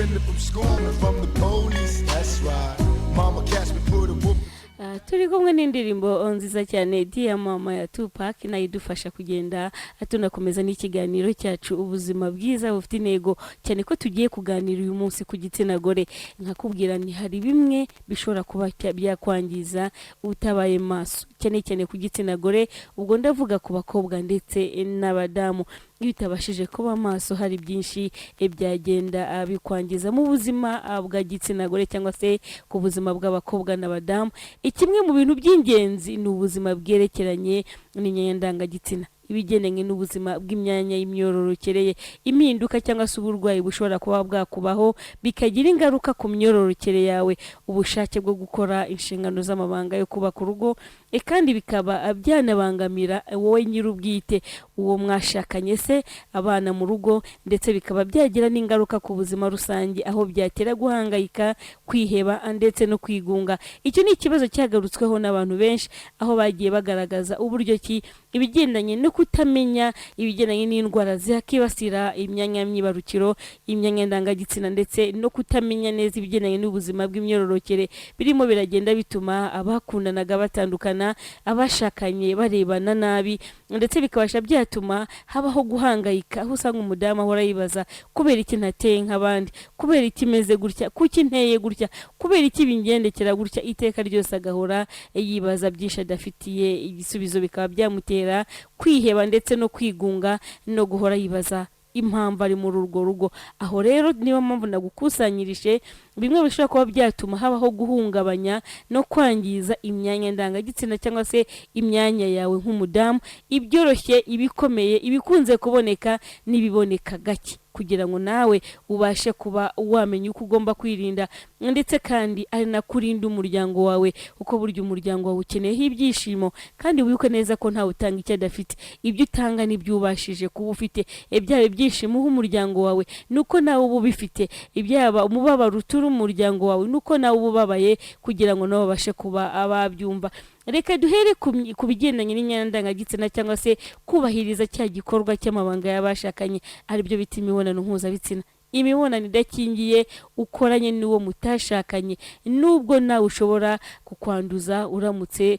Suspended from school and from the police. That's right. Mama catch me, put a whoop. Ah, turi kumwe n'indirimbo nziza cyane, Dear Mama ya Tupac, nayo idufasha kugenda tunakomeza n'ikiganiro cyacu Ubuzima Bwiza Bufite Intego, cyane ko tugiye kuganira uyu munsi ku gitsina gore. Nkakubwira ni hari bimwe bishobora kuba byakwangiza utabaye maso, cyane cyane ku gitsina gore. Ubwo ndavuga ku bakobwa ndetse n'abadamu. Iyo utabashije kuba maso, hari byinshi byagenda bikwangiza mu buzima bwa gitsina gore cyangwa se ku buzima bw'abakobwa n'abadamu. Kimwe mu bintu by'ingenzi ni ubuzima bwerekeranye n'imyanya ndangagitsina, ibigendanye n'ubuzima bw'imyanya y'imyororokere ye. Impinduka cyangwa se uburwayi bushobora kuba bwakubaho bikagira ingaruka ku myororokere yawe, ubushake bwo gukora inshingano z'amabanga yo kubaka urugo, kandi bikaba byanabangamira wowe nyir'ubwite, uwo mwashakanye se, abana mu rugo, ndetse bikaba byagira n'ingaruka ku buzima rusange, aho byatera guhangayika, kwiheba ndetse no kwigunga. Icyo ni ikibazo cyagarutsweho n'abantu benshi, aho bagiye bagaragaza uburyo ki ibigendanye no kutamenya ibigendanye n'indwara zakibasira imyanya myibarukiro, imyanya ndangagitsina, ndetse no kutamenya neza ibigendanye n'ubuzima bw'imyororokere birimo biragenda bituma abakundanaga batandukana, abashakanye barebana nabi, ndetse bikabasha byatuma habaho guhangayika, aho usanga umudamu ahora yibaza: kubera iki ntateye nk'abandi? Kubera iki meze gutya? Kuki nteye gutya? Kubera iki bingendekera gutya? Iteka ryose agahora yibaza byinshi adafitiye igisubizo, bikaba byamutera kwiheba ndetse no kwigunga no guhora yibaza impamvu ari muri urwo rugo. Aho rero niyo mpamvu nagukusanyirije bimwe bishobora kuba byatuma habaho guhungabanya no kwangiza imyanya ndangagitsina cyangwa se imyanya yawe nk'umudamu, ibyoroshye, ibikomeye, ibikunze kuboneka n'ibiboneka gake, kugira ngo nawe ubashe kuba wamenya uko ugomba kwirinda, ndetse kandi ari nako urinda umuryango wawe, kuko burya umuryango wawe ukeneyeho ibyishimo. Kandi wibuke neza ko ntawe utanga icyo adafite. Ibyo utanga nibyo ubashije kuba ufite. Byaba ibyishimo uha umuryango wawe, nuko nawe uba ubifite. Byaba umubabaro utura umuryango wawe, nuko nawe uba ubabaye, kugira ngo nabo babashe kuba babyumva. Reka duhere ku bigendanye n'imyanya ndangagitsina cyangwa se kubahiriza cya gikorwa cy'amabanga y'abashakanye, aribyo bita imibonano mpuzabitsina, imibonano idakingiye ukoranye n'uwo mutashakanye. Nubwo nawe ushobora kukwanduza uramutse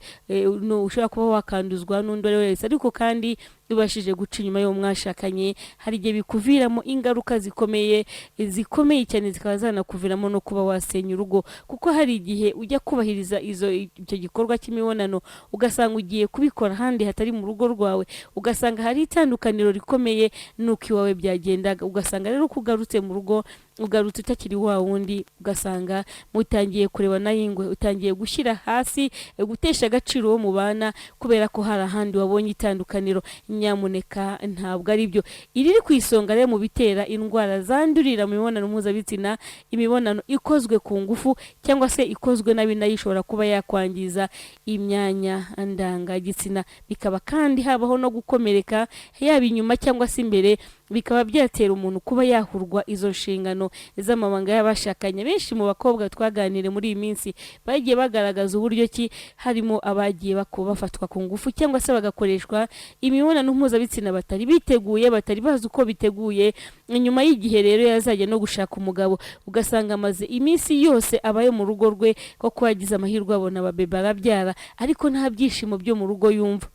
no, ushobora kuba wakanduzwa n'undi uwo ari we wese, ariko kandi ubashije guca inyuma y'uwo mwashakanye, hari igihe bikuviramo ingaruka zikomeye, zikomeye cyane, zikaba zanakuviramo no kuba wasenya urugo, kuko hari igihe ujya kubahiriza icyo gikorwa cy'imibonano, ugasanga ugiye kubikora ahandi hatari mu rugo rwawe, ugasanga hari itandukaniro rikomeye n'uko iwawe byagendaga. Ugasanga rero uko ugarutse mu rugo, ugarutse utakiri wa wundi, ugasanga mutangiye kureba n'ay'ingwe, utangiye gushyira hasi, gutesha agaciro uwo mubana, kubera ko hari ahandi wabonye itandukaniro. Nyamuneka, ntabwo ari byo. Iriri ku isonga rero mu bitera indwara zandurira mu mibonano mpuzabitsina, imibonano ikozwe ku ngufu cyangwa se ikozwe nabi, nayo ishobora kuba yakwangiza imyanya ndangagitsina, bikaba kandi habaho no gukomereka yaba inyuma cyangwa se imbere, bikaba byatera umuntu kuba yahurwa izo nshingano z'amabanga y'abashakanye. Benshi mu bakobwa twaganiriye muri iyi minsi bagiye bagaragaza uburyo ki harimo abagiye bafatwa ku ngufu cyangwa se bagakoreshwa imibonano mpuzabitsina batari biteguye, batari bazi uko biteguye. Nyuma y'igihe rero yazajya no gushaka umugabo, ugasanga amaze iminsi yose abaye mu rugo rwe, koko yagize amahirwe abona ababebe, arabyara, ariko nta byishimo byo mu rugo yumva,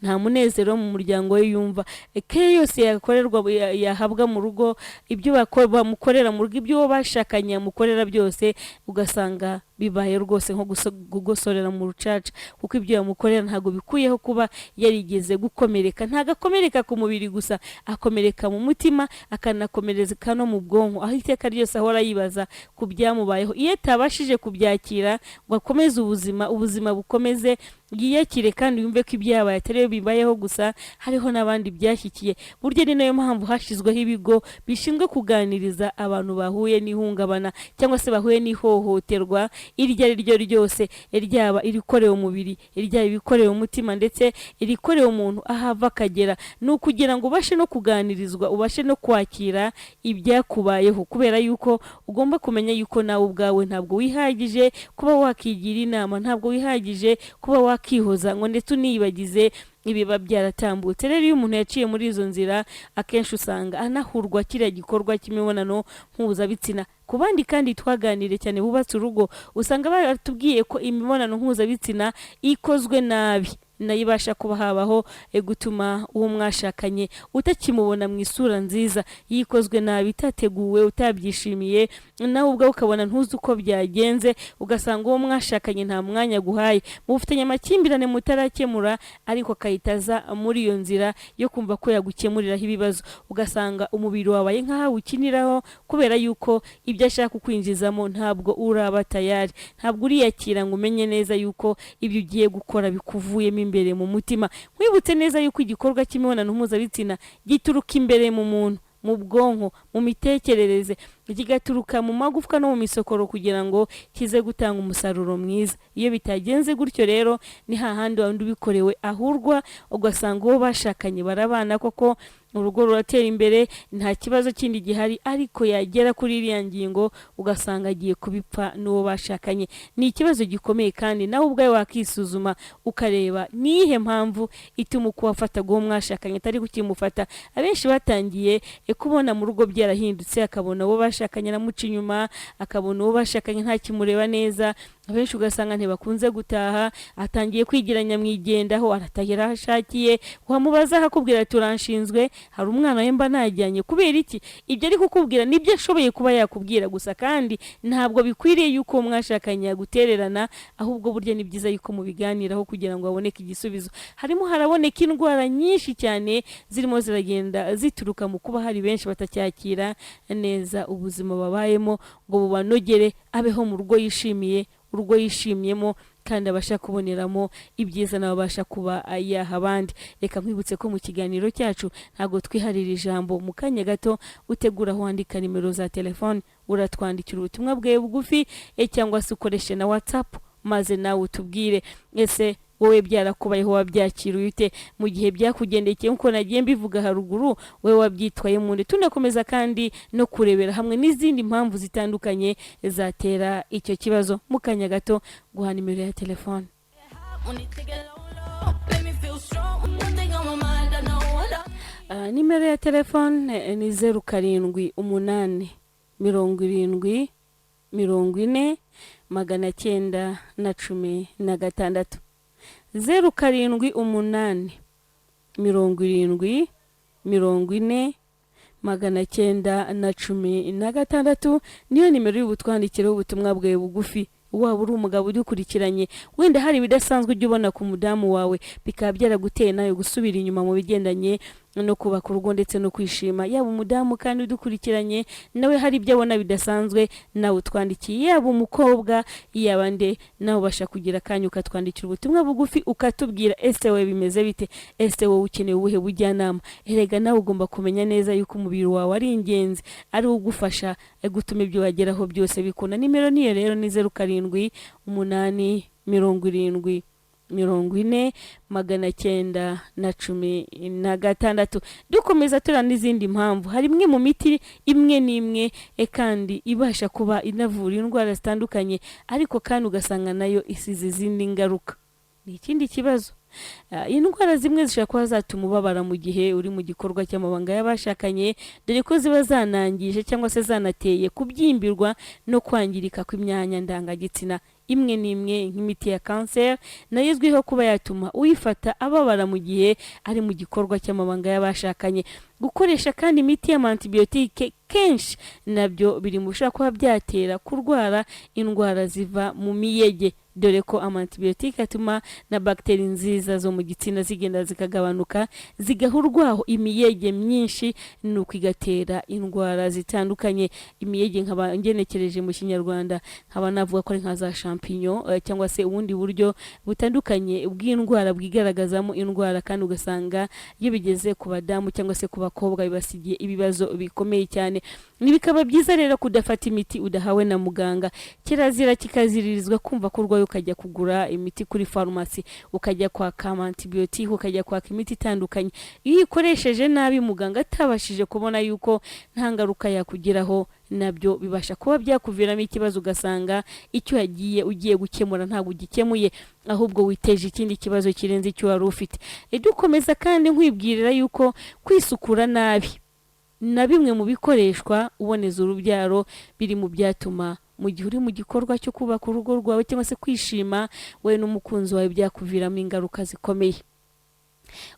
nta munezero wo mu muryango we yumva. Care yose yakorerwa, yahabwa mu rugo, ibyo bamukorera mu rugo, ibyo uwo bashakanye yamukorera byose, ugasanga bibaye rwose nko kugosorera mu rucaca, kuko ibyo yamukorera ntabwo bikuyeho kuba yarigeze gukomereka. Ntabwo akomereka ku mubiri gusa, akomereka mu mutima, akanakomereka no mu bwonko, aho iteka ryose ahora yibaza ku byamubayeho. Iyo atabashije kubyakira ngo akomeze ubuzima, ubuzima bukomeze, yiyakire kandi yumve ko ibyabaye atari we bibayeho gusa, hariho n'abandi byashyikiye. Burya ni nayo mpamvu hashyizweho ibigo bishinzwe kuganiriza abantu bahuye n'ihungabana cyangwa se bahuye n'ihohoterwa iryo ari ryo ryose, ryaba irikorewe umubiri, ryaba ibikorewe umutima, ndetse irikorewe umuntu aho ava akagera. Ni ukugira ngo ubashe no kuganirizwa, ubashe no kwakira ibyakubayeho, kubera yuko ugomba kumenya yuko nawe ubwawe ntabwo wihagije kuba wakigira inama, ntabwo wihagije kuba wakihoza ngo ndetse uniyibagize ibiba byaratambutse. Rero iyo umuntu yaciye muri izo nzira, akenshi usanga anahurwa kiriya gikorwa cy'imibonano mpuzabitsina. Ku bandi kandi twaganiriye cyane bubatse urugo, usanga baratubwiye ko imibonano mpuzabitsina ikozwe nabi nayo ibasha kuba habaho gutuma uwo mwashakanye utakimubona mu isura nziza. Yikozwe nabi, itateguwe, utabyishimiye, nawe ubwawe ukabona ntuzi uko byagenze, ugasanga uwo mwashakanye nta mwanya aguhaye, mufitanye amakimbirane mutarakemura, ariko akahita aza muri iyo nzira yo kumva ko yagukemuriraho ibibazo, ugasanga umubiri wabaye nk'aho awukiniraho, kubera yuko ibyo ashaka kukwinjizamo ntabwo uraba tayari, ntabwo uriyakira ngo umenye neza yuko ibyo ugiye gukora bikuvuyemo imbere mu mutima. Nkwibutse neza yuko igikorwa cy'imibonano mpuzabitsina gituruka imbere mu muntu, mu bwonko, mu mitekerereze, kigaturuka mu magufwa no mu misokoro kugira ngo kize gutanga umusaruro mwiza. Iyo bitagenze gutyo rero, ni hahandi wandi ubikorewe ahurwa, ugasanga uwo bashakanye barabana koko, urugo ruratera imbere, nta kibazo kindi gihari, ariko yagera kuri iriya ngingo ugasanga agiye kubipfa n'uwo bashakanye. Ni ikibazo gikomeye, kandi nawe ubwawe wakisuzuma ukareba niyihe mpamvu ituma uko wafataga uwo mwashakanye atari kukimufata. Abenshi batangiye kubona mu rugo byarahindutse, akabona uwo bashakanye aramuca inyuma, akabona uwo bashakanye ntakimureba neza. Abenshi ugasanga ntibakunze gutaha, atangiye kwigira nyamwigendaho, aratahira aho ashakiye, wamubaza akakubwira ati: "Uranshinzwe, hari umwana we mba najyanye." Kubera iki? Ibyo ari kukubwira nibyo ashoboye kuba yakubwira gusa, kandi ntabwo bikwiriye yuko uwo mwashakanye yagutererana. Ahubwo burya ni byiza yuko mubiganiraho kugira ngo haboneke igisubizo. Harimo haraboneka indwara nyinshi cyane zirimo ziragenda zituruka mu kuba hari benshi batacyakira neza ubuzima babayemo ngo bubanogere, abeho mu rugo yishimiye, urugo yishimyemo kandi abasha kuboneramo ibyiza, nawe abasha kuba yaha abandi. Reka nkwibutse ko mu kiganiro cyacu ntabwo twiharira ijambo. Mu kanya gato utegura aho wandika nimero za telefone, uratwandikira ubutumwa bwawe bugufi cyangwa se ukoreshe na WhatsApp, maze nawe utubwire: ese wowe byarakubayeho, wabyakiriye ute? Mu gihe byakugendekeye nk'uko nagiye mbivuga haruguru, wowe wabyitwaye mu nde? Tunakomeza kandi no kurebera hamwe n'izindi mpamvu zitandukanye zatera icyo kibazo. Mu kanya gato guha nimero ya telefone. When they take it low, low, make me feel strong. One thing on my mind, I know what I Nimero ya telefone ni 0787040916, 0787040916, niyo nimero y'ubutwandikireho ubutumwa bwawe bugufi. Waba uri umugabo udukurikiranye, wenda hari ibidasanzwe ujya ubona ku mudamu wawe, bikaba byaraguteye nawe gusubira inyuma mu bigendanye no kubaka urugo ndetse no kwishima. Yaba umudamu kandi udukurikiranye, nawe hari ibyo abona bidasanzwe, nawe utwandikiye. Yaba umukobwa, yaba nde, nawe ubasha kugira akanya ukatwandikira ubutumwa bugufi, ukatubwira: ese wowe bimeze bite? Ese wowe ukeneye ubuhe bujyanama? Erega nawe ugomba kumenya neza yuko umubiri wawe ari ingenzi, ari wo ugufasha gutuma ibyo wageraho byose bikunda. Nimero niyo rero ni 0787040916. Dukomeza turana n'izindi mpamvu, hari imwe mu miti imwe n'imwe kandi ibasha kuba inavura indwara zitandukanye, ariko kandi ugasanga nayo isize izindi ngaruka, ni ikindi kibazo. Indwara zimwe zishobora kuba zatuma ubabara mu gihe uri mu gikorwa cy'amabanga y'abashakanye, dore ko ziba zanangije cyangwa se zanateye kubyimbirwa no kwangirika kw'imyanya ndangagitsina imwe n'imwe, nk'imiti ya kanseri nayo izwiho kuba yatuma uyifata ababara mu gihe ari mu gikorwa cy'amabanga y'abashakanye. Gukoresha kandi imiti y'amantibiyotike kenshi nabyo biri mu bishobora kuba byatera kurwara indwara ziva mu miyege, dore ko amantibiyotike atuma na bagiteri nziza zo mu gitsina zigenda zikagabanuka, zigaha urwaho imiyege myinshi, nuko igatera indwara zitandukanye. Imiyege nkaba ngenekereje mu Kinyarwanda nkaba navuga ko ari nka za champignon cyangwa se ubundi buryo butandukanye bw'indwara bwigaragazamo indwara, kandi ugasanga iyo bigeze ku badamu cyangwa se ku bakobwa bibasigiye ibibazo bikomeye cyane. Bikaba byiza rero kudafata imiti udahawe na muganga. Kirazira kikaziririzwa kumva ko urwaye ukajya kugura imiti kuri farumasi, ukajya kwaka antibiyotike, ukajya kwaka imiti itandukanye. Iyo uyikoresheje nabi, muganga atabashije kubona yuko nta ngaruka yakugiraho, Nabyo bibasha kuba byakuviramo ikibazo, ugasanga icyo yagiye ugiye gukemura ntabwo ugikemuye, ahubwo witeje ikindi kibazo kirenze icyo wari ufite. Dukomeza kandi nkwibwirira yuko kwisukura nabi na bimwe mu bikoreshwa uboneza urubyaro biri mu byatuma mu gihe uri mu gikorwa cyo kubaka urugo rwawe cyangwa se kwishima wowe n'umukunzi wawe byakuviramo ingaruka zikomeye.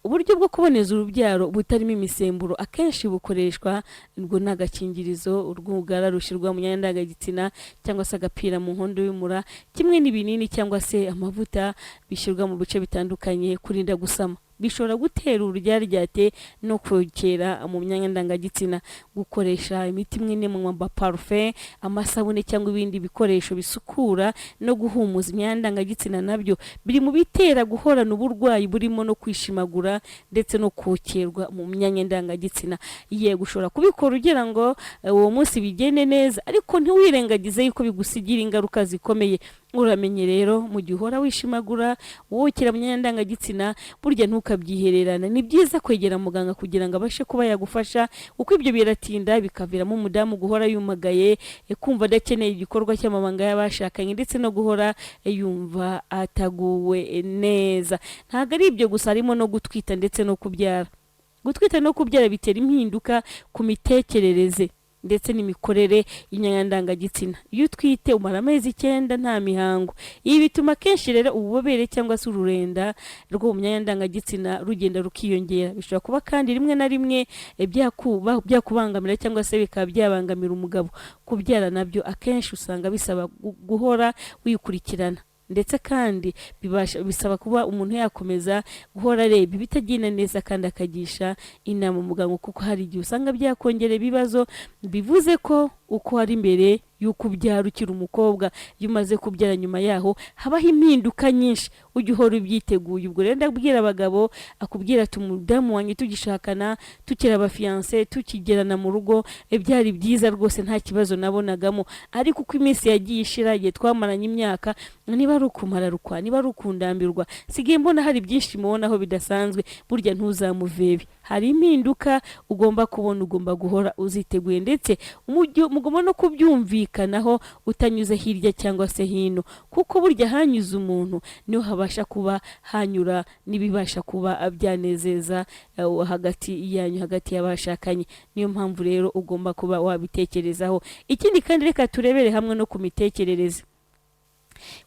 Uburyo bwo kuboneza urubyaro butarimo imisemburo akenshi bukoreshwa ubwo ni agakingirizo, urwugara rushyirwa mu myanya ndangagitsina cyangwa se agapira mu nkondo y'umura, kimwe n'ibinini cyangwa se amavuta bishyirwa mu bice bitandukanye kurinda gusama, bishobora gutera ururyaryate no kokera mu myanya ndangagitsina. Gukoresha imiti imwe n'imwe mu maparufe, amasabune cyangwa ibindi bikoresho bisukura no guhumuza imyanya ndangagitsina nabyo biri mu bitera guhorana uburwayi burimo no kwishimagura ndetse no kokerwa mu myanya ndangagitsina. Yego, ushobora kubikora ugira ngo uwo munsi bigende neza, ariko ntiwirengagize yuko bigusigira ingaruka zikomeye. Uramenye rero, mu gihe uhora wishimagura, wokera mu myanya ndangagitsina, burya ntukabyihererana. Ni byiza kwegera muganga kugira ngo abashe kuba yagufasha, kuko ibyo biratinda bikaviramo umudamu guhora yumagaye, kumva adakeneye igikorwa cy'amabanga y'abashakanye, ndetse no guhora yumva ataguwe neza. Ntabwo ari ibyo gusa, harimo no gutwita ndetse no kubyara. Gutwita no kubyara bitera impinduka ku mitekerereze ndetse n'imikorere y'imyanya ndangagitsina. Iyo utwite umara amezi 9 nta mihango. Ibi bituma akenshi rero ububobere cyangwa se ururenda rwo mu myanya ndangagitsina rugenda rukiyongera. Bishobora kuba kandi rimwe na rimwe byakubangamira cyangwa se bikaba byabangamira umugabo. Kubyara nabyo akenshi usanga bisaba guhora wikurikirana, ndetse kandi bisaba kuba umuntu yakomeza guhora areba ibitagenda neza kandi akagisha inama muganga, kuko hari igihe usanga byakongera ibibazo. Bivuze ko uko ari mbere y'uko ubyara ukiri umukobwa, iyo umaze kubyara nyuma yaho habaho impinduka nyinshi, ujya uhora ubyiteguye. Ubwo rero ndabwira abagabo, akubwira ati: "Umudamu wanjye tugishakana, tukiri abafiyanse, tukigerana mu rugo, byari byiza rwose, nta kibazo nabonagamo, ariko uko iminsi yagiye ishira, igihe twamaranye imyaka, niba ari ukumararukwa, niba ari ukundambirwa, sigaye mbona hari byinshi mubonaho bidasanzwe." Burya ntuzamuvebe, hari impinduka ugomba kubona, ugomba guhora uziteguye, ndetse mugomba no kubyumvikanaho utanyuze hirya cyangwa se hino, kuko burya hanyuze umuntu niho habasha kuba hanyura n'ibibasha kuba byanezeza hagati yanyu, hagati y'abashakanye. Niyo mpamvu rero ugomba kuba wabitekerezaho. Ikindi kandi, reka turebere hamwe no ku mitekerereze.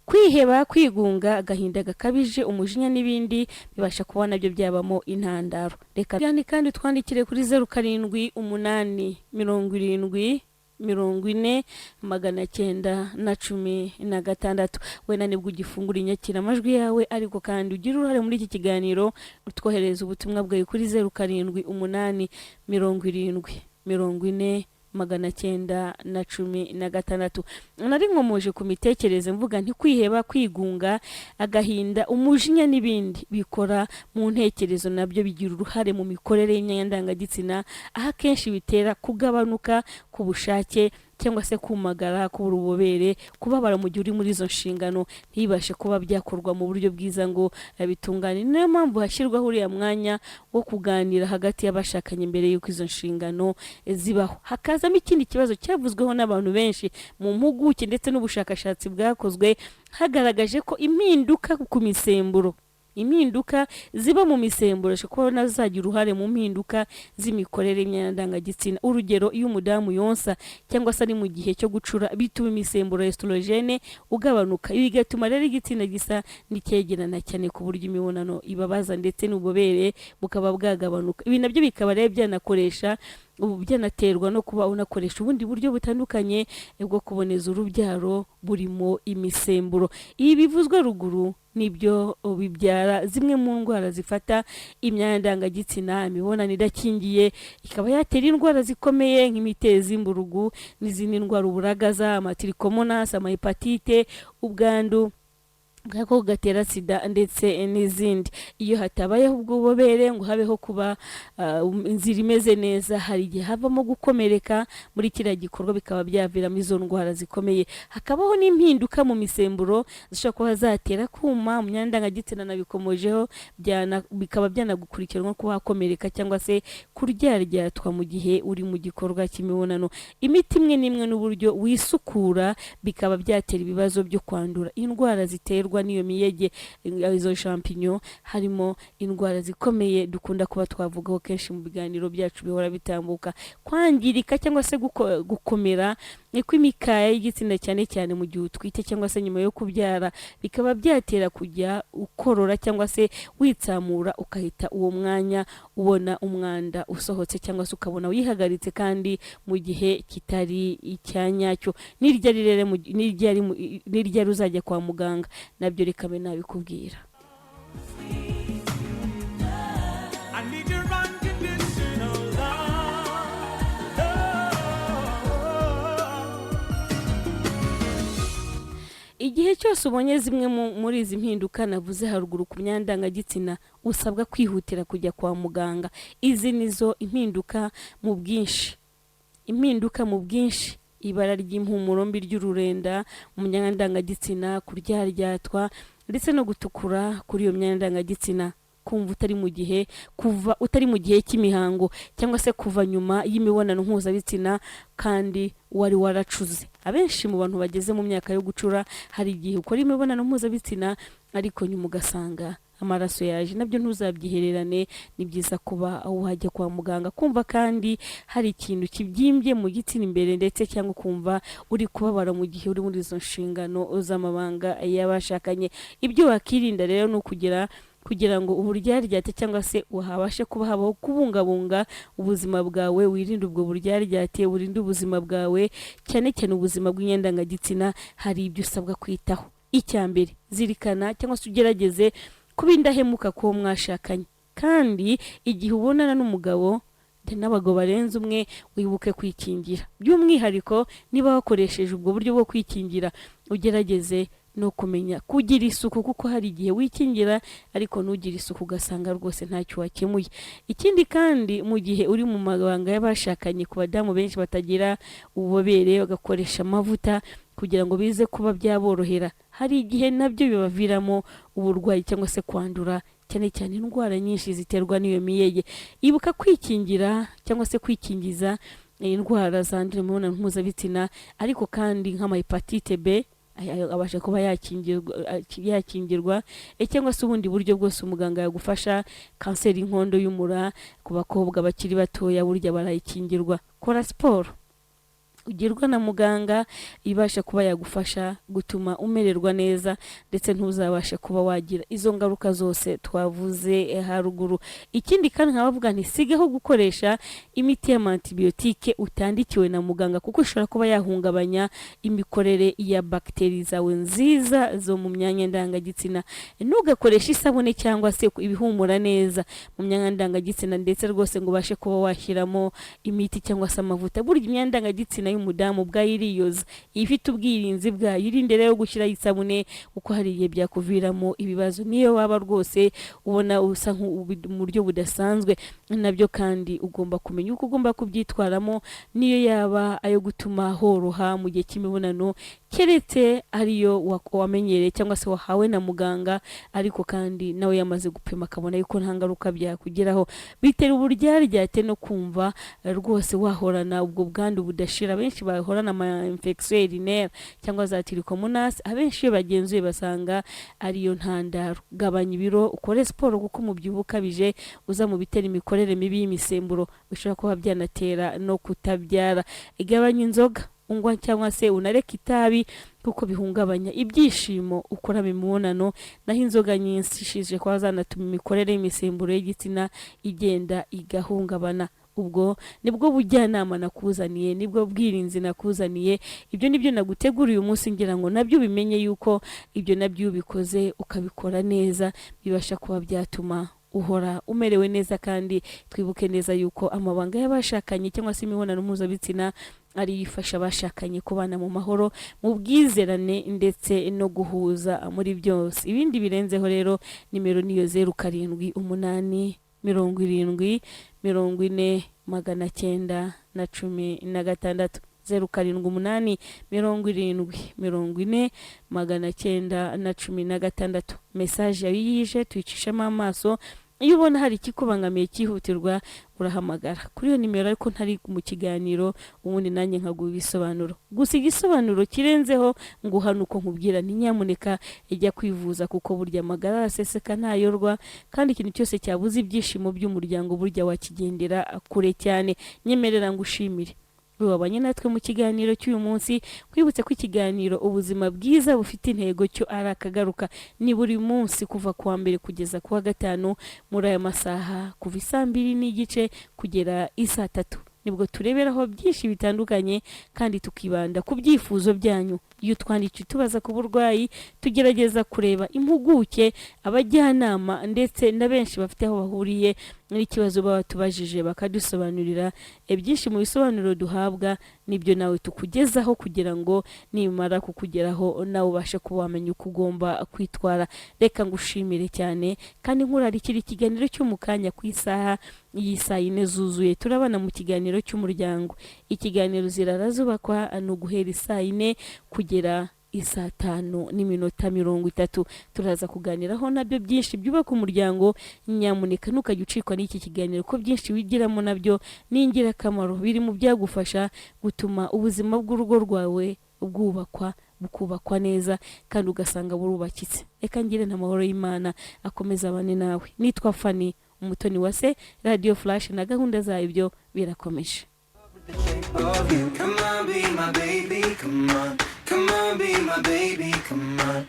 Kwiheba, kwigunga, agahinda gakabije, umujinya n'ibindi bibasha kuba nabyo byabamo intandaro. Reka kandi twandikire kuri 0787040916. Wenda nibwo ugifungura inyakiramajwi yawe, ariko kandi ugire uruhare muri iki kiganiro, utwoherereza ubutumwa bwawe kuri 0787040916. Nari nkomoje ku mitekerereze, mvuga nti kwiheba, kwigunga, agahinda, umujinya n'ibindi bikora mu ntekerezo nabyo bigira uruhare mu mikorere y'imyanya ndangagitsina, aho akenshi bitera kugabanuka ku bushake cyangwa se kumagara, kubura ububobere, kubabara mu gihe uri muri izo nshingano, ntibashe kuba byakorwa mu buryo bwiza ngo bitungane. Niyo mpamvu hashyirwaho uriya mwanya wo kuganira hagati y'abashakanye mbere y'uko izo nshingano zibaho. Hakazamo ikindi kibazo cyavuzweho n'abantu benshi mu mpuguke, ndetse n'ubushakashatsi bwakozwe hagaragaje ko impinduka ku misemburo, impinduka ziba mu misemburo zishobora kuba nazo zagira uruhare mu mpinduka z'imikorere y'imyanya ndangagitsina. Urugero, iyo umudamu yonsa cyangwa se ari mu gihe cyo gucura, bituma imisemburo estrogene ugabanuka. Ibi bigatuma rero igitsina gisa n'icyegerana cyane, ku buryo imibonano ibabaza ndetse n'ububobere bukaba bwagabanuka. Ibi nabyo bikaba rero byanakoresha ubu byanaterwa no kuba unakoresha ubundi buryo butandukanye bwo kuboneza urubyaro burimo imisemburo. Ibi bivuzwe ruguru nibyo bibyara zimwe mu ndwara zifata imyanya ndangagitsina. Imibonano idakingiye ikaba yatera indwara zikomeye nk'imitezi, imburugu n'izindi ndwara, uburagaza, amatirikomonasi, amahepatite, ubwandu Agakoko gatera sida ndetse n'izindi. Iyo hatabayeho ubwo bubobere ngo habeho kuba inzira imeze neza, hari igihe havamo gukomereka muri kiriya gikorwa, bikaba byaviramo izo ndwara zikomeye. Hakabaho n'impinduka mu misemburo zishobora kuba zatera kuma mu myanya ndangagitsina, nabikomojeho, bikaba byanagukurikiranwa kuba wakomereka cyangwa se kuryaryatwa mu gihe uri mu gikorwa cy'imibonano. Imiti imwe n'imwe n'uburyo wisukura bikaba byatera ibibazo byo kwandura indwara ziterwa n'iyo miyege, izo champignon, harimo indwara zikomeye dukunda kuba twavugaho kenshi mu biganiro byacu bihora bitambuka. Kwangirika cyangwa se gukomera kw'imikaya y'igitsina, cyane cyane mu gihe utwite cyangwa se nyuma yo kubyara, bikaba byatera kujya ukorora cyangwa se witsamura, ukahita uwo mwanya ubona umwanda usohotse, cyangwa se ukabona wihagaritse kandi mu gihe kitari icya nyacyo. N'iryari rero n'iryari uzajya kwa muganga, nabyo reka mbe nabikubwira. I need your unconditional love. Love. Igihe cyose ubonye zimwe muri izi mpinduka navuze haruguru ku myanya ndangagitsina, usabwa kwihutira kujya kwa muganga. Izi nizo impinduka mu bwinshi: impinduka mu bwinshi, ibara ry'impumuro mbi ry'ururenda mu myanya ndangagitsina, kuryaryatwa ndetse no gutukura kuri iyo myanya ndangagitsina, kumva utari mu gihe, kuva utari mu gihe cy'imihango, cyangwa se kuva nyuma y'imibonano mpuzabitsina kandi wari waracuze. Abenshi mu bantu bageze mu myaka yo gucura, hari igihe ukora imibonano mpuzabitsina ariko nyuma ugasanga amaraso yaje. Nabyo ntuzabyihererane, ni byiza kuba wajya kwa muganga. Kumva kandi hari ikintu kibyimbye mu gitsina imbere, ndetse cyangwa ukumva uri kubabara mu gihe uri muri izo nshingano z'amabanga y'abashakanye. Ibyo wakirinda rero ni ukugira kugira ngo uburyaryate cyangwa se habashe kuba habaho kubungabunga ubuzima bwawe, wirinde ubwo buryaryate, urinde ubuzima bwawe, cyane cyane ubuzima bw'imyandangagitsina. Hari ibyo usabwa kwitaho. Icya mbere, zirikana cyangwa se ugerageze kuba indahemuka k'uwo mwashakanye, kandi igihe ubonana n'umugabo n'abagabo barenze umwe, wibuke kwikingira. By'umwihariko niba wakoresheje ubwo buryo bwo kwikingira, ugerageze no kumenya kugira isuku, kuko hari igihe wikingira ariko ntugire isuku, ugasanga rwose ntacyo wakemuye. Ikindi kandi, mu gihe uri mu mabanga y'abashakanye, ku badamu benshi batagira ububobere bagakoresha amavuta kugira ngo bize kuba byaborohera, hari igihe nabyo bibaviramo uburwayi cyangwa se kwandura, cyane cyane indwara nyinshi ziterwa n'iyo miyege. Ibuka kwikingira cyangwa se kwikingiza indwara zandurira mu mibonano mpuzabitsina, ariko kandi nk'ama hépatite B abasha kuba yakingirwa, cyangwa se ubundi buryo bwose umuganga yagufasha. Kanseri y'inkondo y'umura ku bakobwa bakiri batoya burya barayikingirwa. Kora siporo ugirwa na muganga, ibasha kuba yagufasha gutuma umererwa neza, ndetse ntuzabashe kuba wagira izo ngaruka zose twavuze haruguru. Ikindi kandi nkabavuga nti sigaho gukoresha imiti y'ama antibiyotike utandikiwe na muganga, kuko ishobora kuba yahungabanya imikorere ya bagiteri zawe nziza zo mu myanya ndangagitsina. Ntugakoreshe isabune cyangwa se ibihumura neza mu myanya ndangagitsina, ndetse rwose ngo ubashe kuba washyiramo imiti cyangwa se amavuta. Burya imyanya ndangagitsina y'umudamu ubwayo iriyoza, iba ifite ubwirinzi bwayo. Irinde rero gushyiraho isabune, kuko hari igihe byakuviramo ibibazo, niyo waba rwose ubona usa mu buryo budasanzwe. Nabyo kandi ugomba kumenya uko ugomba kubyitwaramo, niyo yaba ayo gutuma horoha mu gihe cy'imibonano, keretse ariyo wamenyereye cyangwa se wahawe na muganga, ariko kandi nawe yamaze gupima akabona yuko nta ngaruka byakugeraho. Bitera uburyaryate no kumva rwose wahorana ubwo bwandu budashira. Benshi bahorana ama infection urinaire cyangwa za trichomonas, abenshi iyo bagenzuye basanga ariyo ntandaro. Gabanya ibiro, ukore siporo, kuko umubyibuho ukabije uza mu bitera imikorere mibi y'imisemburo, bishobora kuba byanatera no kutabyara. Gabanya inzoga unywa cyangwa se unareke itabi, kuko bihungabanya ibyishimo ukora mu mibonano. Naho inzoga nyinshi zije kuba zanatuma imikorere y'imisemburo y'igitsina igenda igahungabana. Ubwo nibwo bujyanama nakuzaniye, nibwo bwirinzi nakuzaniye. Ibyo nibyo naguteguriye uyu munsi, ngira ngo nabyo ubimenye yuko ibyo nabyo iyo ubikoze ukabikora neza, bibasha kuba byatuma uhora umerewe neza. Kandi twibuke neza yuko amabanga y'abashakanye cyangwa se imibonano mpuzabitsina Ariyo ifasha abashakanye kubana mu mahoro, mu bwizerane ndetse no guhuza muri byose. Ibindi birenzeho rero, nimero niyo: 0787040916, 0787040916. Message yawe iyo ije tuyicishamo amaso. Iyo ubona hari ikikubangamiye cyihutirwa, urahamagara kuri iyo nimero, ariko ntari mu kiganiro, ubundi nanjye nkaguha ibisobanuro. Gusa igisobanuro kirenzeho nguha ni uko nkubwira nti: "Nyamuneka ijya kwivuza," kuko burya amagara araseseka ntayorwa, kandi ikintu cyose cyabuze ibyishimo by'umuryango burya wakigendera kure cyane. Nyemerera ngushimire wabanye natwe mu kiganiro cy'uyu munsi. Kwibutse ko ikiganiro Ubuzima Bwiza Bufite Intego cyo ari akagaruka, ni buri munsi kuva ku wa mbere kugeza ku wa gatanu muri aya masaha, kuva isaa 2:30 kugera isaa 3, nibwo tureberaho byinshi bitandukanye kandi tukibanda ku byifuzo byanyu. Iyo twandikiye tubaza ku burwayi, tugerageza kureba impuguke, abajyanama ndetse na benshi bafite aho bahuriye n'ikibazo baba tubajije, bakadusobanurira. Byinshi mu bisobanuro duhabwa nibyo nawe tukugezaho, kugira ngo nimara kukugeraho nawe ubashe kuba wamenya uko ugomba kwitwara. Reka ngushimire cyane kandi nkurarikira ikiganiro cyo mu kanya. Ku isaha y'isaa 4 zuzuye turabana mu kiganiro cy'umuryango. Ikiganiro Zirara Zubakwa ni uguhera isaa 4 kugera isaa 5:30. Turaza kuganiraho nabyo byinshi byubaka umuryango. Nyamuneka ntukajya ucikwa n'iki kiganiro, ko byinshi wigiramo nabyo ni ingirakamaro, biri mu byagufasha gutuma ubuzima bw'urugo rwawe bwubakwa, bukubakwa neza kandi ugasanga burubakitse. Reka ngire n'amahoro y'Imana akomeza abane nawe. Nitwa Fani Umutoni wa se. Radiyo Flash na gahunda zayo byo birakomeje. Of you. Come on, be my baby, come on. Come on, be my baby, come on.